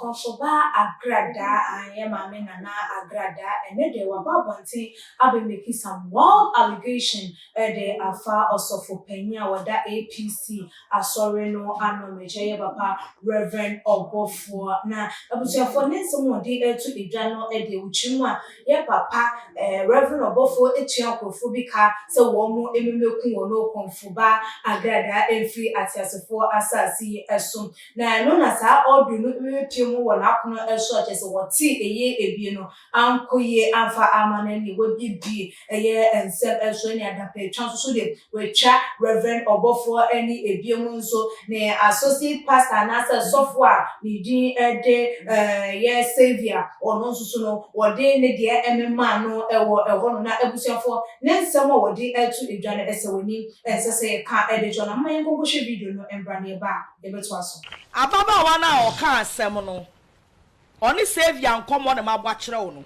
Kɔmfoba Agradaa, yɛ maame Nana Agradaa, ɛnɛ deɛ waba abɔnten abɛ make some wild allegation ɛde afa ɔsɔfo panyin a wɔda APC asɔre no ano, mekyɛ yɛ papa Reverend Ɔbɔfoɔ. Na abusuafoɔ, ne nsɛm a ɔde ɛto edwa no, ɛde ewukyiri mu a yɛ papa Reverend Ɔbɔfoɔ etua nkurɔfoɔ bi ka sɛ wɔn mo ememeku wɔn no Kɔmfoba Agradaa emfiri ateasefoɔ asase yi ɛso. Na ɛno na saa audio no mmepie mu wɔ n'apono ɛso a kyerɛ sɛ wɔte ɛyɛ ebie no ankɔ yie amfa ama no, ne wabiebie ɛyɛ nsɛm ɛso ne adapɛtwa nso so de watwa Reverend Ɔbɔfoɔ ɛne ebie mu nso ne associate pastor anaasɛ sɔfo a ne din ɛde yɛ Saviour. Ɔno nso so no, wɔde ne deɛ ɛmema no ɛwɔ ɛhɔ no. Na abusuafoɔ, ne nsɛm a wɔde ɛto edwa no, ɛsɛ w'anim ɛnsɛ sɛ yɛka ɛde kyɛ na mma yɛn nkɔnkɔhwɛ video no mbra ne ɛba a yɛbɛtoa so. Ababaawa no a ɔka asɛm no, ɔne Saviour nkɔmmɔ na mabɔ akyerɛ wo no.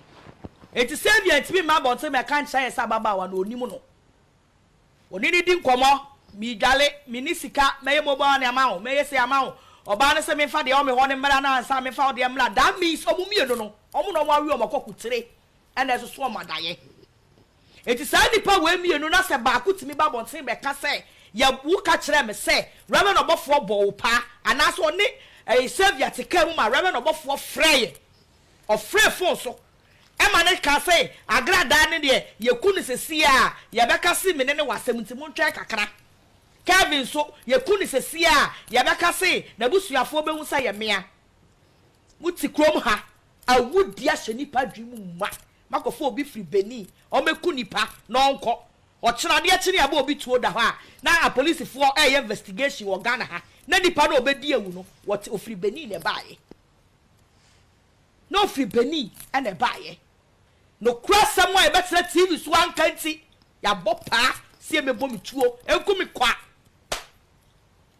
Eti Saviour ntumi mma abɔnten mɛka nkyerɛ yɛ sɛ ababaawa no onim no, ɔne ne di nkɔmmɔ, miidwale, mini sika, mɛyɛ mobile money ama wo, mɛyɛ se ama wo. Ɔbaa no sɛ memfa deɛ ɔme hɔ no mmra na ansa memfa wo deɛ mmra. That means ɔmo mmienu no, ɔmo na ɔmo awe ɔmo akɔko tire ɛna ɛsoso ɔmo adayɛ. Eti saa nipa wei mmienu na sɛ baako tumi ba abɔnten bɛka sɛ yɛ wo ka kyerɛ me sɛ Reverend Ɔbɔfoɔ bɔ wo paa anaasɛ ɔne ɛyɛ Saviour te kaa mu ma Reverend Ɔbɔfoɔ frɛ yɛ, ɔfrɛ phone so ɛma ne ka sɛ Agradaa ne deɛ yɛku no sɛsi a yɛbɛka se me ne ne wasɛm, nti montwɛn kakra. Kevin nso yɛku no sɛsi a yɛbɛka se n'abusuafoɔ bɛhu sɛ yɛ mmea. Mote kurom ha, awudi ahyɛ nipa dwi mu ma makɔfo obi firi Benin, ɔmɛku nipa na ɔnkɔ. Ɔkyena adeɛ kyene abɔ obi tuo da hɔ a na apolisifoɔ ɛyɛ investigation wɔ Ghana ha na nipa no ɔbɛdi ewu no, wɔte ofiri Benin na ɛbaayɛ, na ofiri Benin ɛna ɛbaayɛ. Nokura asɛm a yɛbɛtena TV so anka nti yɛabɔ paa si emebɔ mi tuo enku mi kwa,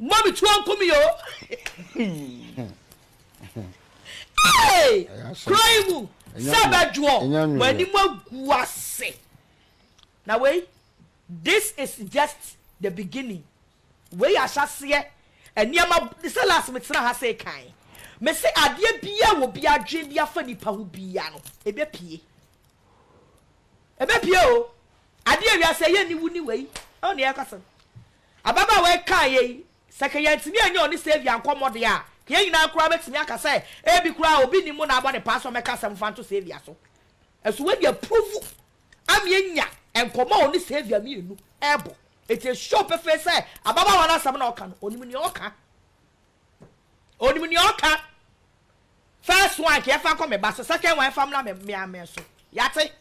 mmɔ mi tuo nku mi o. Hey! Kuro yi mu sɛ bɛdwoɔ mo anim agu ase. Na wei, this is just the beginning. Wei ahyɛseɛ nneɛma sɛ last metena ha sɛ kan mese adeɛ bia wɔ bi adwene bi afa nipa ho bia no, ebɛpie, ebɛpie o. Adeɛ wiase ɛyɛ ni wu ni wei ɛwɔ nea ɛkasa. Ababaawa ɛka yɛ yi sɛ kɛ yɛntumi anya ɔne Saviour nkɔmmɔ deɛ a, kɛ yɛn nyinaa koraa bɛtumi aka sɛ ebi koraa obi ni mu na abɔ ne paa so ɔmɛka asɛm fa nto Saviour so. Ɛso wadi approve ami anya nkɔmmɔ a ɔne Saviour mmienu ɛɛbɔ. Eti esuo pɛfɛ sɛ ababaawa no asɛm na ɔka no, onim nea ɔka, onim nea ɔka. First one kɛ yɛfa nkɔ me ba so, second one ɛfa mla me mmea so. Yate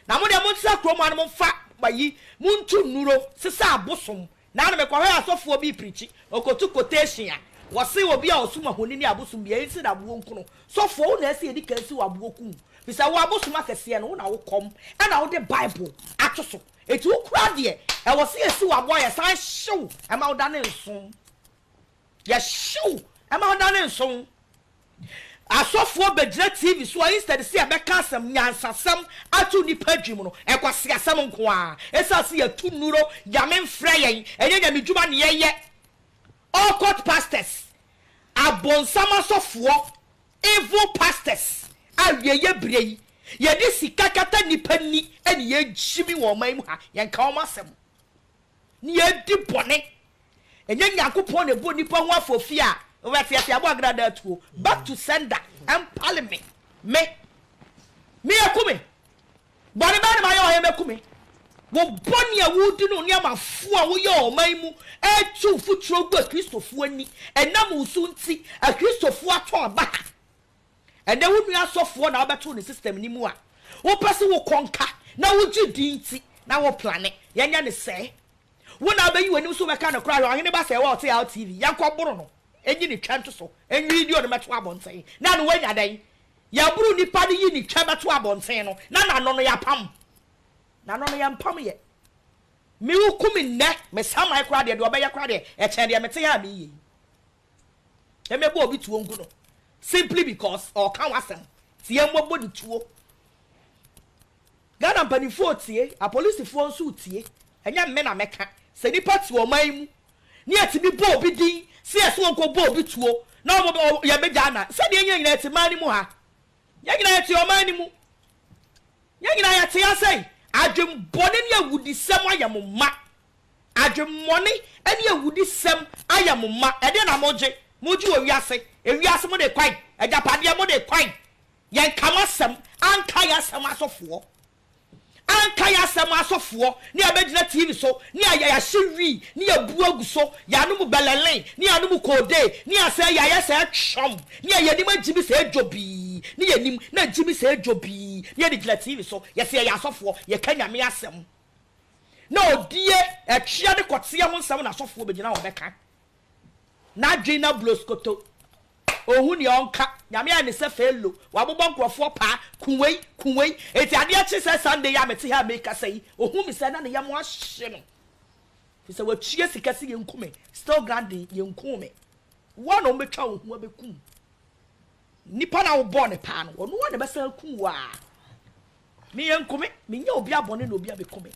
na mo deɛ, mo ntena kurom ano, mo nfa bayi, mo ntu nnuro sisa abosom. Na ano mekɔhwɛ asɔfoɔ bi pirikyi, okotu quotation a wɔse obi a ɔsom ahoni ne abosom bi ɛyi si na aboɔ nkono. Sɔfoɔ, wo na ɛsɛ yɛdi kan si wɔ aboɔ kum fisɛ wo abosom akɛseɛ no, wo na wokɔm ɛna wode Bible ato so. Eti wo kura deɛ ɛwɔ sɛ yɛsi wɔ aboɔ, yɛsan hyew ɛma wo da ne nson, yɛhyew ɛma wo da ne nson. Asɔfoɔ bɛgyina TV so a, instead sɛ yɛbɛka asɛm nyansasɛm ato nipa adwim no, ɛkwasi asɛm nko a ɛsiane sɛ yɛtu nnuro. Nyame mfrɛ yɛn, ɛnyɛ Nyame dwuma ne yɛyɛ. Occult pastors, abonsam asɔfoɔ, evil pastors a wieyɛ bere yi yɛde sika kata nipa ni ɛne yɛgyimi wɔ ɔman mu ha, yɛnka wɔn asɛm ne yɛdi bɔne. Ɛnyɛ Nyankopɔn na ɛbɔ nipa ho afɔfi a wɔte ase abɔ Agrada atuo back to sender. Ɛmpale me me me yɛ me bɔne bɛɛ ne ma yɛ ɔyɛ mɛku me. Wo bɔne a wodi no, nneɛmafoɔ a woyɛ ɔman mu ɛtu futuro gu Akristofoɔ ani, ɛnam wo so nti Akristofoɔ atɔ aba ha. Ɛnɛ wo nua asɔfoɔ na wobɛto ne system ni mu a wopɛ sɛ wokɔ nka na wogye din nti na wo plan yɛnyɛ ne sɛɛ. Wo na wobɛyi w'anim so wobɛka no koraa. Ɔhene ba sɛ ɛwɔ ɔte LTV, yɛnkɔ boro no, ɛnyi ne twɛ nto so, ɛnwi di ɔno mɛto abɔnten na no woanya dɛn? Yɛboro nipa no, yi ne twɛ bɛto abɔnten no na n'ano no yɛapam, n'ano no yɛmpam. Yɛ me wo kum nnɛ me saman koraa deɛ, deɛ ɔbɛyɛ koraa deɛ ɛkyɛn deɛ mete ha a meyɛ yi. Ɛmɛbɔ obi tuo ngu no simply because ɔka w'asɛm tie, mmɔbɔ ne tuo. Ghana mpanimfoɔ tie, apolisifoɔ nso tie. Ɛnyɛ mme na mɛka sɛ nipa te ɔman mu ne yɛtumi bɔ obi din sɛ yɛsɛ wɔnkɔ bɔ obi tuo. Na wɔn bɛ yɛbɛgyaa na sɛdeɛ yɛn nyinaa yɛte man no mu ha. Yɛn nyinaa yɛte ɔman no mu. Yɛn nyinaa yɛte ha sɛi. Adwemmɔne ne awudisɛm ayɛ mo ma. Adwemmɔne ne awudisɛm ayɛ mo ma. Ɛdeɛn na mogye? Mogye wɔ wiase. Ewiase mode kwan. Agyapadeɛ mode kwan. Yɛnka mo asɛm. Anka yɛn asɛm asɔfoɔ. Anka yɛn asɛm asɔfoɔ ne yɛabɛgyina TV so ne yɛ yɛahye wii ne yɛabu agu so, yɛanom bɛlɛlen ne yɛanom koodee ne yɛasɛe yɛayɛ sɛ twɔm ne yɛ yɛnim agyimi sɛ dwobii ne yɛnim na agyimi sɛ dwobii ne yɛde gyina TV so yɛse yɛyɛ asɔfoɔ yɛka Nyame asɛm na odie ɛtwea ne kɔteɛ ho nsɛm na asɔfoɔ bɛgyina hɔ bɛka N'adwen na bloskoto. Onhu nea ɔnka. Nyame ayɛ ne sɛ fellow. Wabobɔ nkurɔfoɔ paa. Ku wei, ku wei. Enti adeɛ kye sɛ Sunday yi a mete ha a merekasa yi, ohu me sɛ na ne yam ahye no. Firi sɛ watua sika sɛ yɛnku me. Still grandin, yɛnkuu me. Wo ara na wɔbɛtwa wo ho abɛku wo. Nipa no a wobɔɔ no paa no, ɔno ara na ɛbɛsan aku wo a. Me yɛnku me. Menyɛ obi abɔne na obi abɛku me.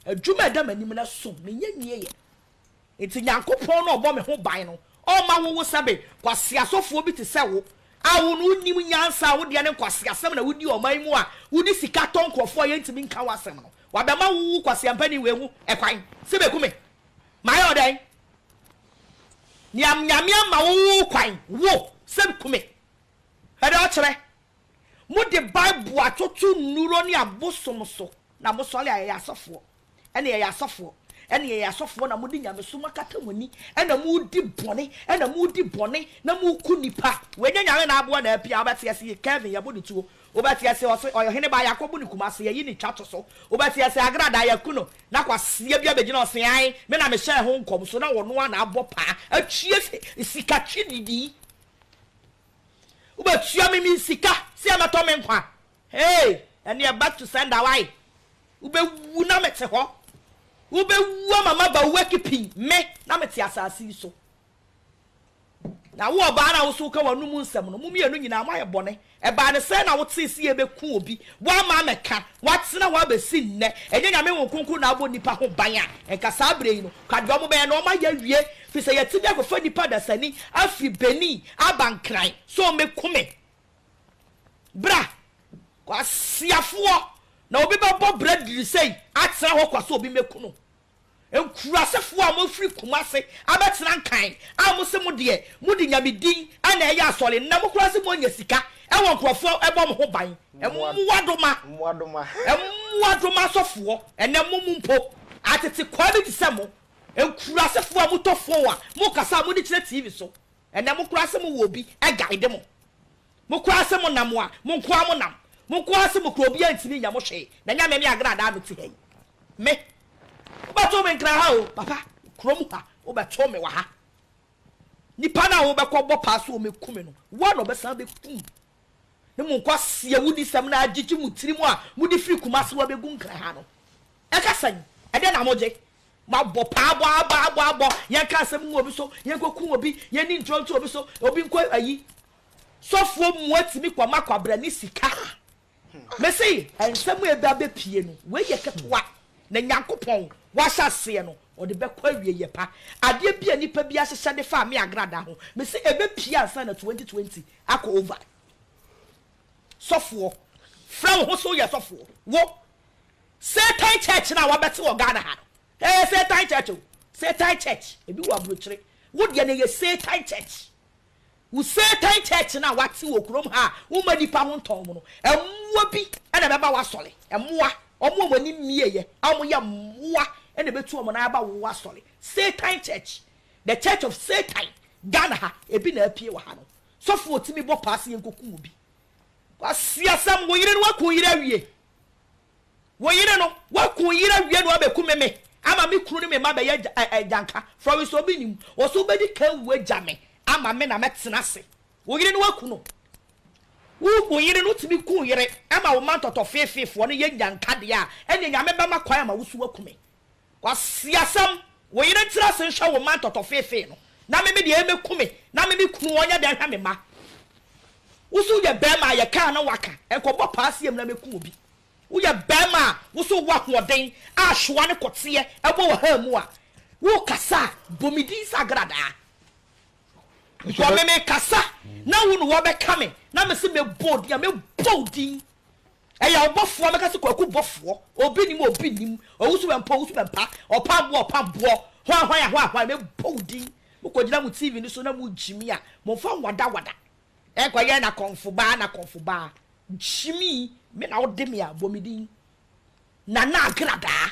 Adwuma a ɛda m'anim no so, menyɛ nwieɛ. Enti Nyankopɔn no a ɔbɔ me ho ban no, ɔmma wo wo sɛbe kwaseasɔfoɔ bi te sɛ wo, a wo no wonnim nyansa a wodeɛ ne nkwaseasɛm na wodi ɔman yi mu a wode sika tɔ nkurɔfoɔ a yɛntumi nka w'asɛm no, wabɛma wo wo kwaseampanin wei ho kwan sɛ bɛku me? Mayɛ wo dɛn? Nea Nyame ama wo wo kwan, wo, sɛ ku me? Hwɛ deɛ ɔkyerɛ. Mode Bible atoto nnuro ne abosom so na mosɔre a yɛyɛ asɔfoɔ. Ɛna yɛyɛ asɔfoɔ, ɛna yɛyɛ asɔfoɔ na mode nyamesom akata mo ani, ɛna modi bɔne, ɛna modi bɔne, na moku nnipa. Wei nyɛ Nyame na aboa na apia, wobɛte ase yi, Kevin yɛbo no tuo, wobɛte ase ɔse ɔyɛ ɔhene ba yɛakɔbo no Kumase, yɛyi no twa to so, wobɛte ase Agradaa yɛaku no, na kwasia bi abɛgyina ɔse ae me na mehyɛɛ ho nkɔm so na ɔno ara na abɔ paa atwie sika twe didii, wobɛtua me me sika sɛ ɛmɛtɔ me nkwa, hey ɛneɛ back to sender wai. Wobɛwu na mete hɔ. Wobɛwu ama maba wo akipin, me na mete asase yi so. Na wo ɔbaa no a wo so woka w'anom nsɛm no, mo mmienu nyinaa moayɛ bɔne. Ɛbaa no sɛn na wotee sɛ yɛrebɛku obi, woamma ammɛka, woatena hɔ abɛsi nnɛ? Ɛnyɛ Nyame Honhom Kronkron na abɔ nnipa ho ban a, nka saa berɛ yi no, ka deɛ wɔbɛyɛ no wɔayɛ awie, firi sɛ yɛatumi akɔfa nnipa dasani afiri Benin aba Nkran sɛ wɔmmɛku me. Bra, kwasiafoɔ, na obi bɛbɔ bra diri sei atena hɔ kwa sɛ obi mmɛku no. Nkurasefoɔ a mofiri Kumase abɛtena Nkan a mose mo deɛ mode Nyame din na ɛyɛ asɔre nnɛ mo koraa se moanya sika wɔ nkurɔfoɔ ɛbɔ mo ho ban. Mmoadoma, mmoadoma asɔfoɔ, ɛnnɛ mo mu mpo atete kwaa bi te sɛ mo. Nkurasefoɔ a motɔ phone a mokasa a mode kyerɛ TV so. Ɛnɛ mo koraa se mo wɔ obi guide mo. Mo koraa se mo nam a, mo nko ara mo nam. Mo nko ara se mo kura obiara ntumi nyɛ mo hwee. Na ɛnyɛ me me agradaa me te ha yi. Me, wobɛto me nkran ha o, papa, kurom ha, wobɛto me wɔ ha. Nipa no a wobɛkɔ bɔ paa so ɔmɛku me no, wo ara na ɔbɛsan bɛku. Ne mo nkwaseɛ wudisɛm no agyegye mo tiri mu a mode firi Kumasi hɔ bɛgu nkran ha no. Ɛka sɛn? Ɛdeɛn na mogye? Moabɔ paa abɔ abɔ abɔ abɔ, yɛnka asɛm ngu obi so, yɛnkɔku obi, yɛnni ntorɔ nto obi so, obi nkɔ ayi. Sɔfoɔ mua tumi kɔma kwabrane sika. Mese nsɛm a ɛba bɛpie no, wei yɛ ketewa, na Nyankopɔn wahyɛ aseɛ no, ɔde bɛkɔ awieɛ pa. Adeɛ bi a nipa bi ahyehyɛ de faa me agradaa ho, mese ɛbɛpie ansa na 2020 akɔ over. Sɔfoɔ, frɛ wo ho sɛ woyɛ sɔfoɔ, wo. Satan church no a wabɛte wɔ Ghana ha no, ɛyɛ Satan church o. Satan church, ebi wɔ aburokyire. Wo deɛ no ɛyɛ Satan church. Wo Satan church no a wate wɔ kurom ha a woma nipa ho ntɔn mu no, mmoa bi na ɛbɛba w'asɔre. Mmoa, wɔn a wɔn ani mmieɛ a wɔyɛ mmoa na ɛbɛtu wɔn nan aba wo asɔre. Satan church, the church of Satan, Ghana ha, ebi na apue wɔ ha no. Sɔfo a otumi bɔ paa sɛ yɛnkɔkum obi. Kwasiasɛm, wo yere no waku wo yere awie. Wo yere no, woaku wo yere awie na woabɛku me me ama me kunu ne me mma bɛyɛ agyanka. Florence obi nim, wɔ so wobɛdi kan wu agya me ama me na mɛtena ase. Wo yere no woaku no. Wo wo yere no wotumi ku wo yere ma wo mma ntɔtɔfeefeefoɔ no yɛ nyanka deɛ a, ɛnneɛ Nyame bɛma kwan ama wo so woaku me. Kwasiasɛm, wo yere ntena ase nhwɛ wo mma ntɔtɔfeefee no na me me deɛ ɛmɛku me na me me kunu ɔnyɛ dɛn hwɛ me mma. Wo so woyɛ bɛrima a yɛkaa na woaka, nkɔbɔ paa seɛm na mɛku obi. Woyɛ barima a wo so wowɔ ahoɔden a hyewa ne kɔteɛ wɔ wo ha mu a, wokasa a, bɔ me din sɛ agradaa. Because me me kasa na wo no wɔbɛka me na me se mebɔ wo din a mebɔ wo din. Ɛyɛ ɔbɔfoɔ mɛka sɛ Kwaku bɔfoɔ. Obi nim obi nim. Owusu bɛmpa owusu bɛmpa. Ɔpam boɔ ɔpam boɔ. Hwan hwan a hwan hwan mebɔ wo din. Mokɔgyina mo TV no so na mogyimi a momfa nwadawada. Ɛnkɔyɛ na kɔmfo baa na kɔmfo baa. Gyimi me na wode me a bɔ me din. Nana Agradaa.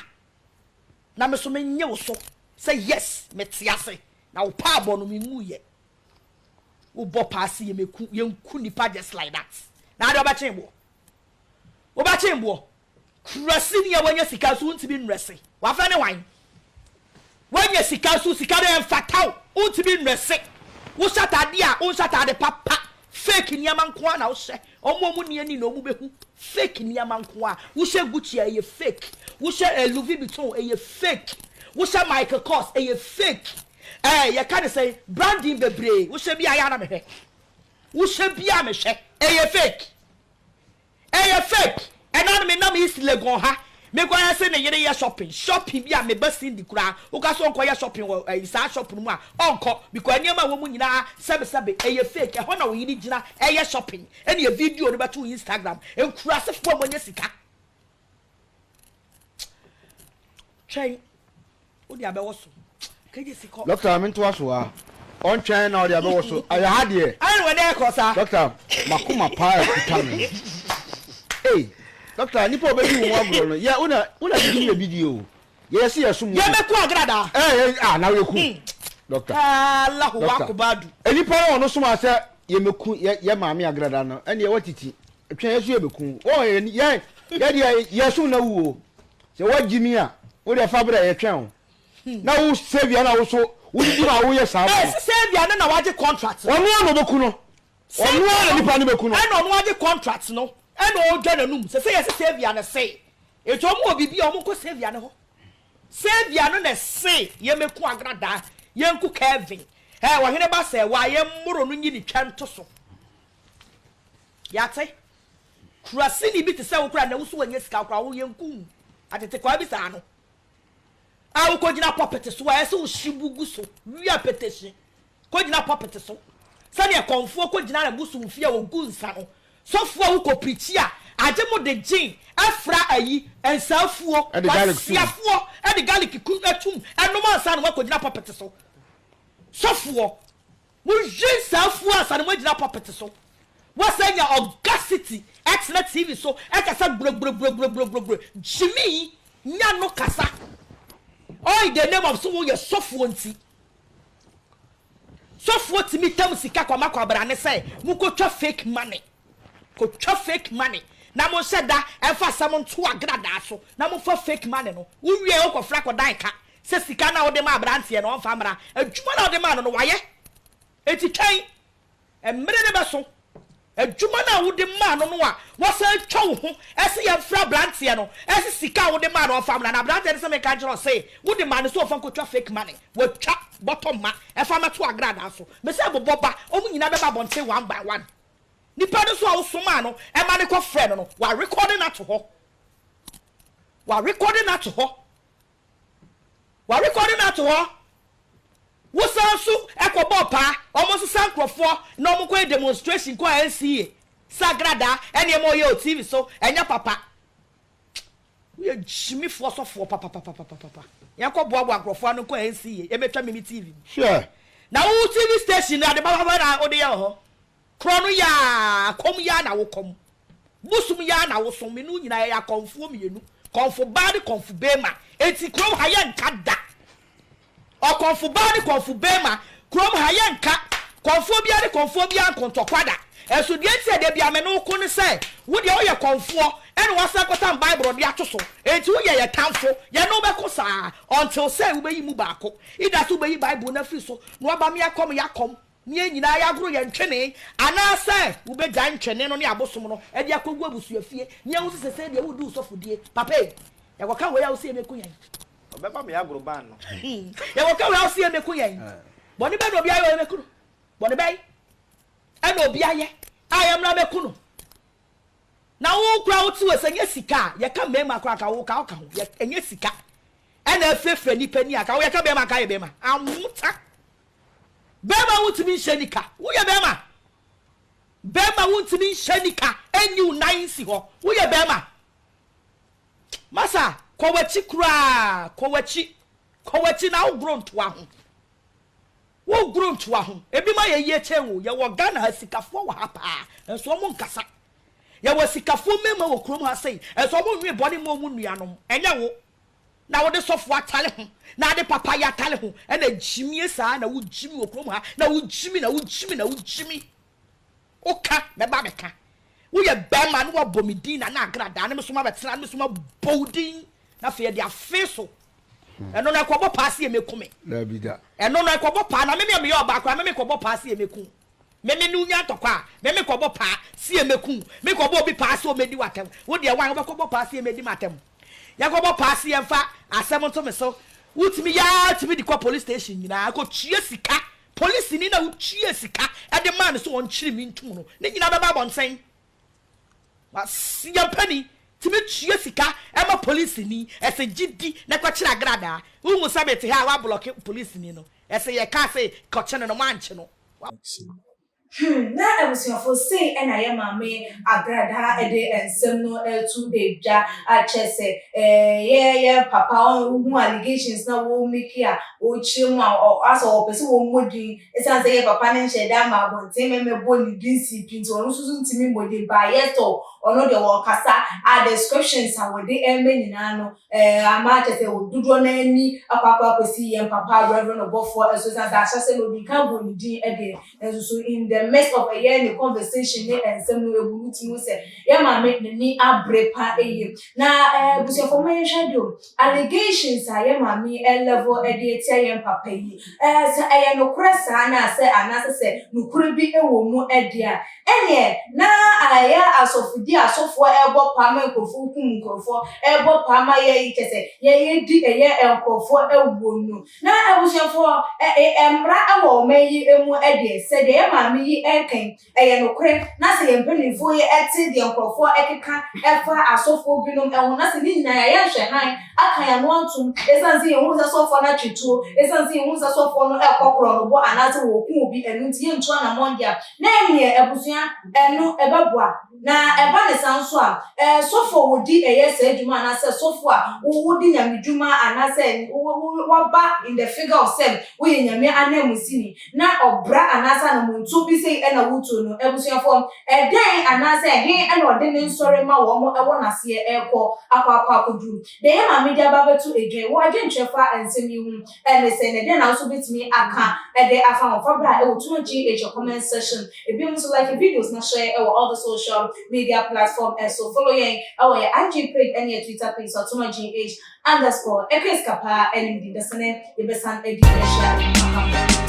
Na me so me nye wo so sɛ yes me te ase na wo paabɔ no me nwu yɛ. Wo bɔ paa se yɛ me ku yɛ nku nipa just like that. Na ade ɔbɛkyen boɔ. Wobɛkyen boɔ. Kurasi ni a wanya sika nso wontumi nnrɛse. Wafɛ ne hwan? Wanya sika nso sika no ɛmfata wo. Wontumi nnrɛse. Wohyɛ ataadeɛ a wonhyɛ ataade papa. Fake nneɛma nko ara na wohyɛ. Wɔn a wɔnni ani na wɔbɛhu. Fake nneɛma nko ara. Wohyɛ Gucci a, ɛyɛ fake. Wohyɛ eh, Louis Vuitton, ɛyɛ fake. Wohyɛ Michael Kors, ɛyɛ fake. Eh, yɛka ne sɛn? Branding bebree. Wohyɛ bi a, ɛyɛ a na mehwɛ. Wohyɛ bi a mehwɛ. Ɛyɛ fake. Ɛyɛ fake! Ɛna no me nam East Legon ha me kɔ yɛ se ne yere yɛ shopping shopping bi a me ba Cindy koraa wo ka sɛ ɔnkɔ yɛ shopping wɔ ɛyi saa shop no mu a ɔnkɔ because nneɛma a ɛwɔ mu nyinaa sɛbe sɛbe ɛyɛ fake ɛhɔ na wo yere gyina ɛyɛ shopping ɛna yɛ video no bɛto Instagram nkurasefoɔ a moanya sika twɛn Wode abɛwɔ so. Kegye si kɔ. Doctor me ntoa so a. Ɔntwɛn na ɔde abɛwɔ so. Ayɛ ha deɛ. Ayɛ no ɛdɛ kɔ saa. Doctor makoma paa ɛkuta me. Ei doctor nipa ɔbɛdi wo ho agorɔ no yɛ wo na wo na didi yɛ bi die o. Yɛ yɛ se yɛ som wo. Yɛ bɛ ku agradaa. Ɛɛ yɛ ah na yɛ ku. Doctor. Allahu akubadu. Nipa no ɔno soma sɛ yɛ mɛ ku yɛ yɛ maame agradaa no ɛne yɛ watiti twɛn yɛ so yɛ bɛ ku. Wɔn yɛ yɛ deɛ yɛ som na wu o. Sɛ woagye mi a, wo deɛ fa brɛ, yɛtwɛn wo. Na wo Saviour no a wo so wodidi ma woyɛ saa bɔ no. Ɛsi Saviour no na wagye contract no. Ɔno ara na ɔbɛku no. Ɔno ara na nipa no bɛku no. Ɛna ɔno agye contract no ɛna ɔredwa n'anum. Sɛ sɛ yɛse Saviour no se. Enti wɔn wɔ biribi a wɔn nkɔ Saviour no hɔ. Saviour no na ɛse yɛmɛku Agradaa, yɛnku Kevin. Ɛɛ ɔhene ba sɛ waa yɛmmoro no nyi ne twɛ nto so. Yɛate? Kuraseni bi te sɛ wo koraa na wo so wanya sika koraa wo yɛnku wo. Atetekwaa bi saa no a wokɔgyina pɔpete so a ɛsɛ wo hye bu gu so wia petehye kɔgyina pɔpete so sɛdeɛ kɔmfoɔ kɔgyina na bosom fie a wɔgu nsa no sɔfoɔ a wokɔ pirikyi a agye mo de gyen afra ayi nsaafuo kwasiafoɔ ɛde garlic ku atum ɛnom ansa na wakɔgyina pɔpete so sɔfoɔ Monhwe saa afuo ansa na moagyina pulpit so. Woasan anya audacity tena TV so kasa gbrogbrogbrogbrogbrogbrogro. Gyimii nya no kasa. All in the name of so woyɛ sɔfoɔ nti. Sɔfoɔ tumi tam sika kɔma kwabrane sɛ mokɔtwa fake money. Kɔtwa fake money na monhyɛ da mfa asɛm nto agradaa so na momfa fake money no. Wowie a wokɔfra kɔdan ka sɛ sika no a wode maa aberanteɛ no ɔmfa mmra. Adwuma no a wode maa no no wayɛ. Enti twɛn, mmere no bɛso. Adwuma no a wode maa no no a wasan atwa wo ho se yɛmfrɛ aberanteɛ no se sika a wode maa no ɔmfa mmra no, aberanteɛ no se menka nkyerɛ wo se wode maa no sɛ ɔmfa nkɔtwa fake money. Watwa bɔtɔ mma ɛfa mmɛto agradaa so. Mese bobɔ ba, wɔn nyinaa bɛba abɔnten one by one. Nipa no nso a wosomaa no ma no kɔfrɛɛ no no, wɔarekɔde no ato hɔ. Wɔarekɔde no ato hɔ. Wɔarekɔde no ato hɔ. Wosan nso kɔbɔɔ paa, wɔnsesa nkurɔfoɔ na wɔnkɔyɛ demonstration kɔ NCA sɛ agradaa nneɛma a ɔyɛ wɔ TV so ɛnyɛ papa. Woyɛ gyimifoɔ sɔfoɔ papapapapapa. Yɛnkɔ boaboa nkurɔfoɔ ano nkɔ NCA yɛmmɛtwa mimi TV mu. Hwɛ! Na wo TV station no ade papa bɛn na wode yɛ wɔ hɔ? Korɔ no yaa, kɔm yaa na wo kɔm. Bosom yaa na wo som. Me ne wo nyinaa yɛyɛ akɔmfoɔ mienu. Kɔmfo baa ne kɔmfo beema. Enti kurom ha yɛnka da. Ɔkɔmfo baa ne kɔmfo beema. Kurom ha yɛnka. Kɔmfoɔ biara ne kɔmfoɔ biara nko ntɔkwa da. Ɛnso deɛ nti a da biara me ne wo ko ne sɛ, wo deɛ woyɛ kɔmfoɔ ɛna woasan akɔtam Bible de ato so. Enti woyɛ yɛn tamfo. Yɛne wo bɛko saa until sɛ wobɛyi mu baako. Either sɛ wobɛyi Bible no afiri so na woaba me akɔm yɛakɔm. Ne yɛn nyinaa yɛagoro yɛn ntwene, anaasɛ wobɛgyae ntwene no ne abosom no de akɔgu abusuafie, ne yɛahu sɛ sesei deɛ woredi wo sɔfodie. Papa ei, yɛkɔka wei a wose yɛmmɛku yɛn. Ɔbɛba me agoro ban no. Yɛkɔka wei a wose yɛmmɛku yɛn. Bɔne bɛn na obi ayɛ a yɛmmɛku no? Bɔne bɛn ɛna obi ayɛ a yɛmmra mmɛku no? Na wo koraa wote wɔ sɛ ɛnyɛ sika a yɛka mmarima koraa nka wo ka woka ho, ɛnyɛ sika ɛna afirafira nnipa ni a nka wo yɛka barima nka ayɛ barima. Anwota. Bɛrima wontumi nhyɛ nika. Woyɛ bɛrima. Bɛrima wontumi nhyɛ nika nyi wo nan nsi hɔ. Woyɛ bɛrima. Masa, kɔ w'akyi koraa. Kɔ w'akyi. Kɔ w'akyi na wogoro ntoa ho. Wogoro ntoa ho. Ebinom ayɛ yie kyɛn wo. Yɛwɔ Ghana ha, sikafoɔ wɔ ha paa, nso wɔn nkasa. Yɛwɔ sikafoɔ mmarima wɔ kurom ha sei, nso wɔn nwe bɔne mma wɔn nuanom. Ɛnyɛ wo na wode sɔfoɔ atale ho, na ade papa yɛ atale ho, ɛna gyimie saa na wogyimi wɔ kurom ha, na wogyimi, na wogyimi, na wogyimi. Woka, mɛba abɛka. Woyɛ barima na woabɔ me din Nana Agradaa na me nso mabɛtena na me nso mabɔ wo din na afei yɛde afe so. Ɛno no ɛkɔbɔ paa se yɛmɛku me. Dabi da. Ɛno no ɛkɔbɔ paa na me me a meyɛ ɔbaa koraa me mekɔbɔ paa se yɛmɛku. Me me ne wo nya ntɔkwa a me mekɔbɔ paa se yɛmɛku. Mekɔbɔ obi paa se ɔmɛdi w'atɛm. Wo deɛ wan wobɛkɔbɔ paa se yɛmɛdi m'atɛm. Yɛkɔbɔ paa se yɛmfa asɛm nto me so. Wotumi yɛ ara tumi de kɔ police station nyinaa kɔtua sika Polisini no a wotuaa sika de maa no sɛ ɔnkyere me ntom no, ne nyinaa bɛba abɔnten. Yɛn panin tumi tua sika ma polisini, ɛsɛ gye di na kɔkyere agradaa. Wohu sɛ mete ha a woablɔke polisini no, ɛsɛ yɛkaa sɛ kɔkye no no, moankye no. Hmm, na abusuafo, sei na yɛ maame Agradaa de nsɛm no reto dwa a kyerɛ sɛ yɛ yɛ papa wohu allegations na wɔ make a wɔkyerɛ mu a asɛ wɔpɛ sɛ wɔmmɔ din ɛsiane sɛ yɛ papa no nhyɛ da ma abɔnten mɛmɛbɔ ne din sii pi nti ɔno nso so ntumi mmɔ din but yet ɔno deɛ wɔkasa a descriptions a wɔde ɛmɛ nyinaa no ama kyerɛ sɛ dodoɔ no ani akɔ akɔ akɔsi yɛn papa Reverend ɔbɔfoɔ ɛso ɛsiane sɛ ahyɛse no ɔdi kan bɔ ne din ɛdeɛ. Nanso so in the midst of ɛyɛ ne conversation ne nsɛm no ebu no tumi hu sɛ yɛn maame n'ani abere pa yie. Na eh, abusuafoɔ momma yɛnhwɛ adeɛ o, allegations a yɛn maame yi level de atia yɛn papa yi, eh, sɛ ɛyɛ nokorɛ saa na sɛ anaasɛ sɛ nokorɛ bi wɔ mu deɛ a, ɛneɛ na ɛyɛ asɔfodie a asɔfoɔ ɛrebɔ paa ma nkorɔfoɔ kum nkorɔfoɔ, ɛrebɔ paa ma yɛ kyɛ sɛ yɛdi ɛyɛ nkorɔfoɔ awuo no. Na abusuafoɔ, ɛ, ɛ, mmara wɔ ɔman yi mu deɛ, sɛ deɛ yɛn maame yi reka yi, ɛyɛ nokorɛ, na sɛ yɛn mpanimfoɔ yi te deɛ nkurɔfoɔ keka fa asɔfoɔ binom ho, na sɛ ne nyinaa yɛayɛ nhwɛhan aka yɛn ano atom, ɛsiane sɛ yɛhunu sɛ sɔfoɔ no atwe tuo, ɛsiane sɛ yɛhunu sɛ sɔfoɔ no rekɔ korɔnobɔ anaasɛ wɔreku obi, ɛno nti yɛntu anammɔn deɛ a, na ɛnneɛ abusua, ɛno ɛbɛboa. Na ɛba no saa nso a, sɔfo a ɔdi ɛyɛ saa dwuma anaasɛ sɔfo a wodi Nyame dwuma anaasɛ waba in the figure of sɛ woyɛ Nyame ananmusini na ɔbra anaasɛ anamontuo bi sei na wotuo no, abusuafoɔ, ɛdɛn anaasɛ ɛhe na ɔde ne nsɔre ma wɔn wɔ n'aseɛ rekɔ akɔ akɔ akɔduru? Deɛ yɛn maame de aba abɛto dwa yi, wɔ adwenkyerɛ fa nsɛm yi ho ne sɛn, na ɛdɛn na wo nso wobɛtumi aka de afa ho? Fa bra wɔ Tuma GH comment section. Ebinom nso like videos na share wɔ all the social media platform so. Follow yɛn wɔ yɛn IG page ne yɛn Twitter page so Atuma GH underscore. Ɛkɔ sika paa ne me din dasene yɛbɛsan adi ahyia ɛho papa.